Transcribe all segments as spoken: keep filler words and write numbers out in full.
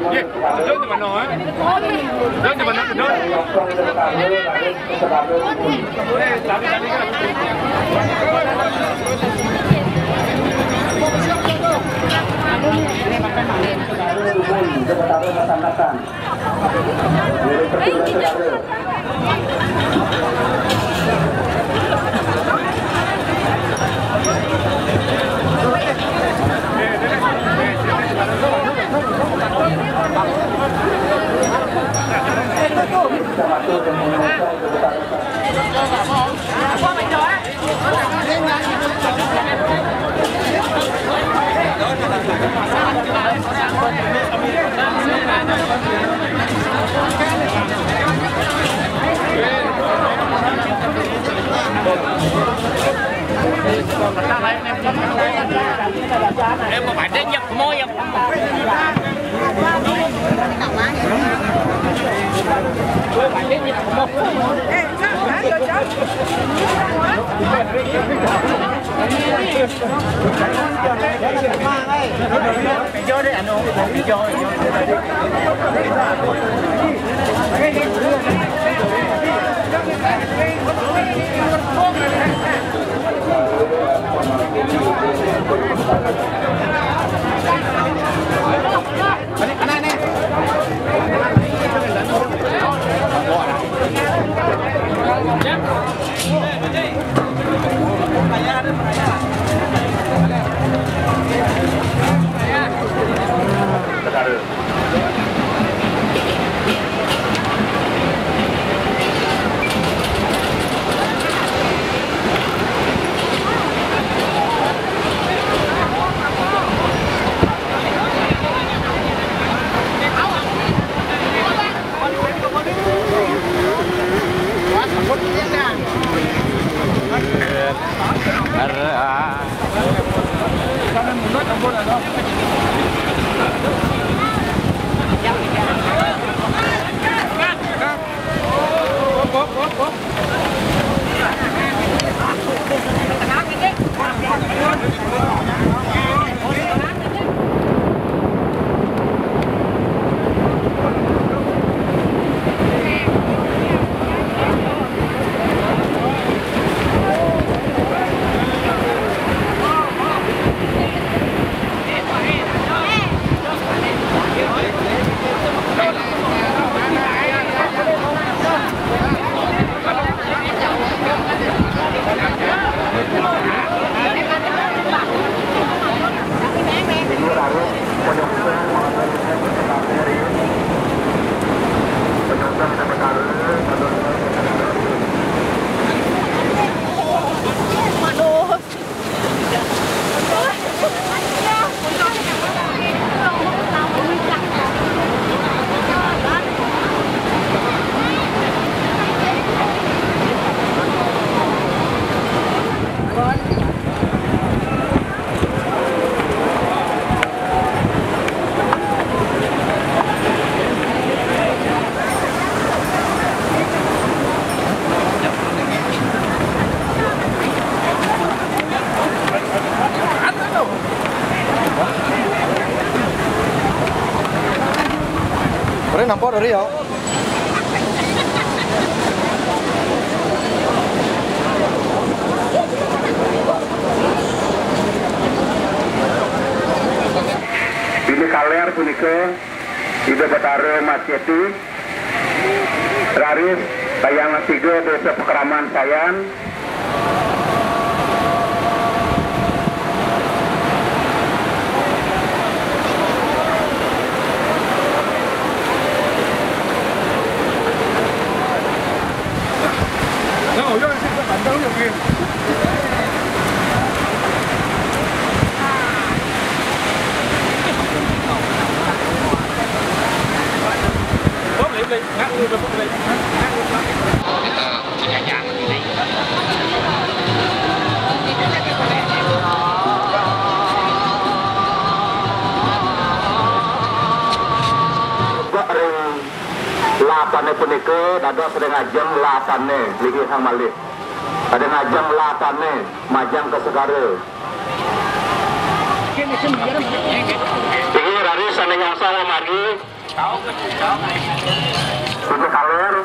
Iya, John di mana, eh? John di mana, John? Eh, mau pada nyak mau yang Ore nampak dari ya. Bilih kaler punika Ida Betara Mas Yeti, raris tayang tiga Desa Pakraman Sayan. Ring latane punika dados ring ajeng latane, linggih sang malih. Ring ajeng latane majeng ka segara. Sana yang salah mari. Ibu Kalir.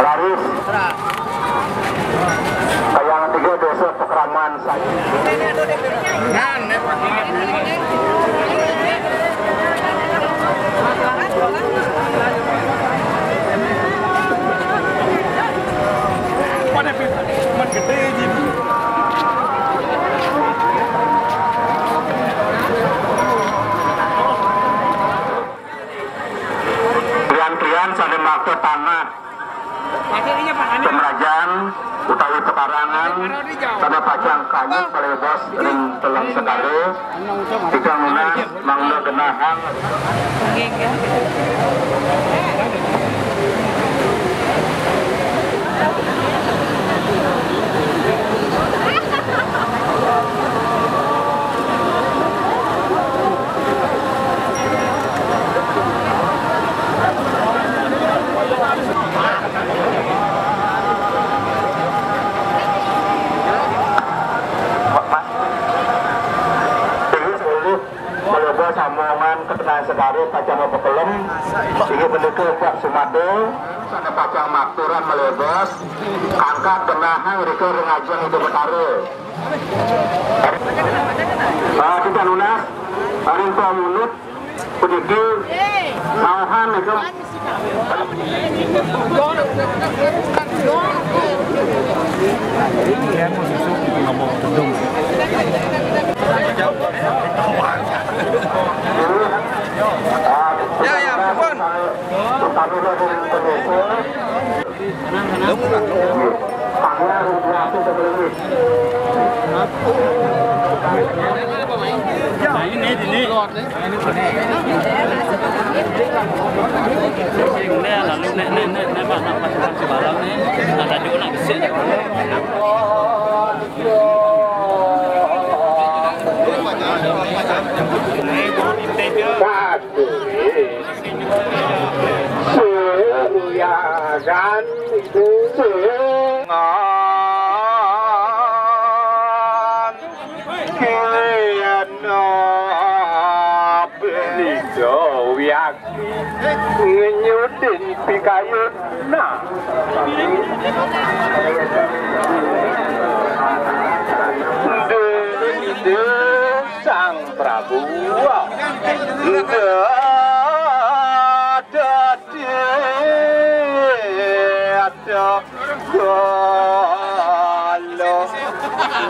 Raris. Yang tiga desa Pekraman saya. Pada pi-, man gede ji. Pian-pian sané makta tanah pemerajan utawi pekarangan sané pacang kayun palebas ring Teluk Sekare, tigang nunas mangda genahang. Mula sambungan keterangan sekali pacang mapakelem, inggih punika Pak Sumade, sané pacang makturan malebas, kangkat genahang rika ring ajeng Ida Betara. Ah, kita nunas, ring pamunut, puniki, nauhan, nika. Ya, ya, ampun. Nah, ini, ini. Ini lalu nek, nek, nek, nek, pas, pas, pas, sebalau nih. Nah, tadi nak besik. Satu. Suyagan itu. Dengan Kena pelita wiakti ngenyudin pikayun. Nah. Dede Sang Prabu. Dede. Galo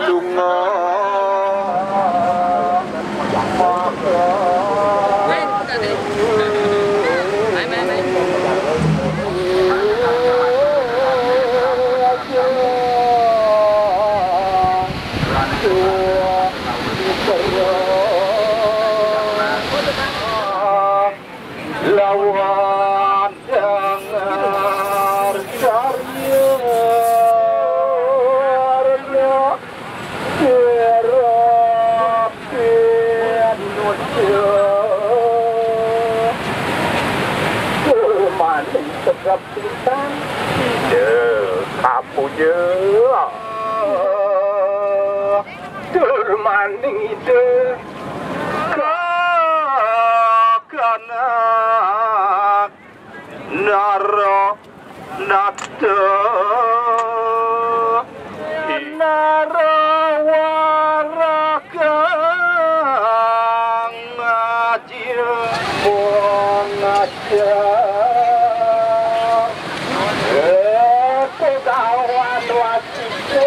lunga. Lawan dangar karya sira pinuja. Tur maning tegap pisan Ida kapuja. Tur maning Ida kakanak Nara nata. Nara wara kang ajil mung ajil. Kodawan wasita.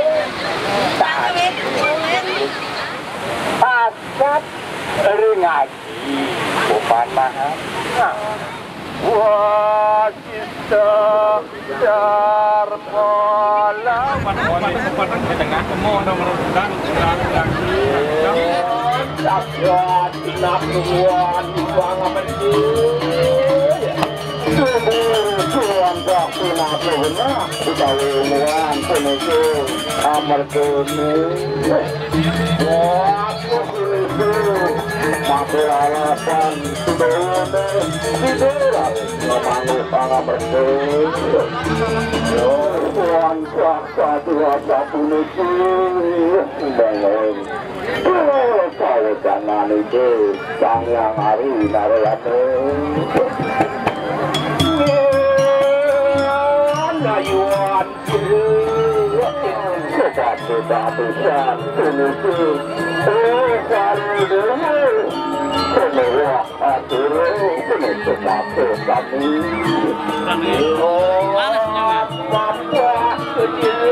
Pasat ring aji. Upan maha. Wasita Darmala. Sagat napuan pangamerti. Sumber tuan bakti napuan utawi umuan puniki amertune. Wah, Matur alasan sudawane sida manggih pangamerta. Tuhan Sang Satya sapuniki bangun. Dewa Kawa Dangan iki Sang Hyang Ari Narayana. Layuan sebab batusan puniki. Oh, Sari Dewi. Semua atur penutup mata kami. Panas, panas. Bapak kecil.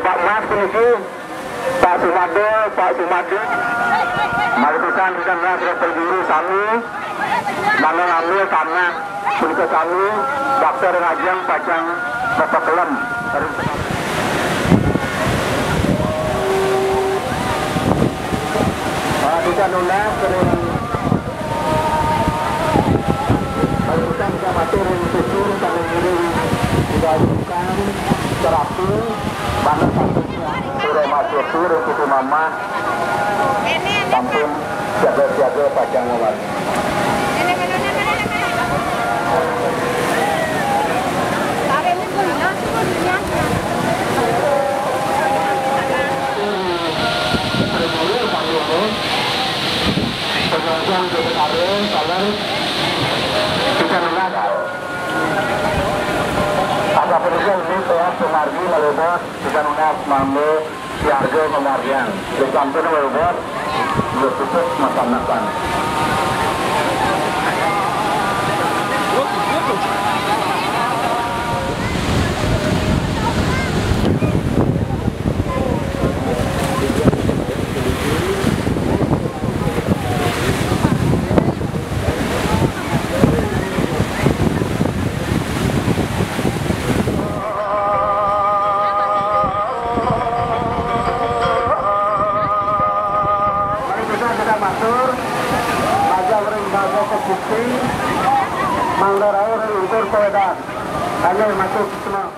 Pak Mas puniki, Pak Sumado, Pak Sumado. Malih pisan pisan ras ring guru sami, mangda ngambil tanah punika sami, bakta ring ajeng pacang mapakelem. Ah, pisan nunas ring Pangrukan kamatur ring tutur kami ngiring ida tukang terapi banget satu. Sura Mas Yofi ring Siti Mamah sampun siaga-siaga pacang ngawali. Penonton di Betara, salam. Kita dengar. Apa perlu ini, saya pengargi melebos, kita dengar, mampu, siaga, penghargaan. Di samping melebos, belum tutup, makan-makan. Mari kita, kita matur, aja ring basa kebukti, mangda rauh ring ukur pewedan. Ayo matur semua.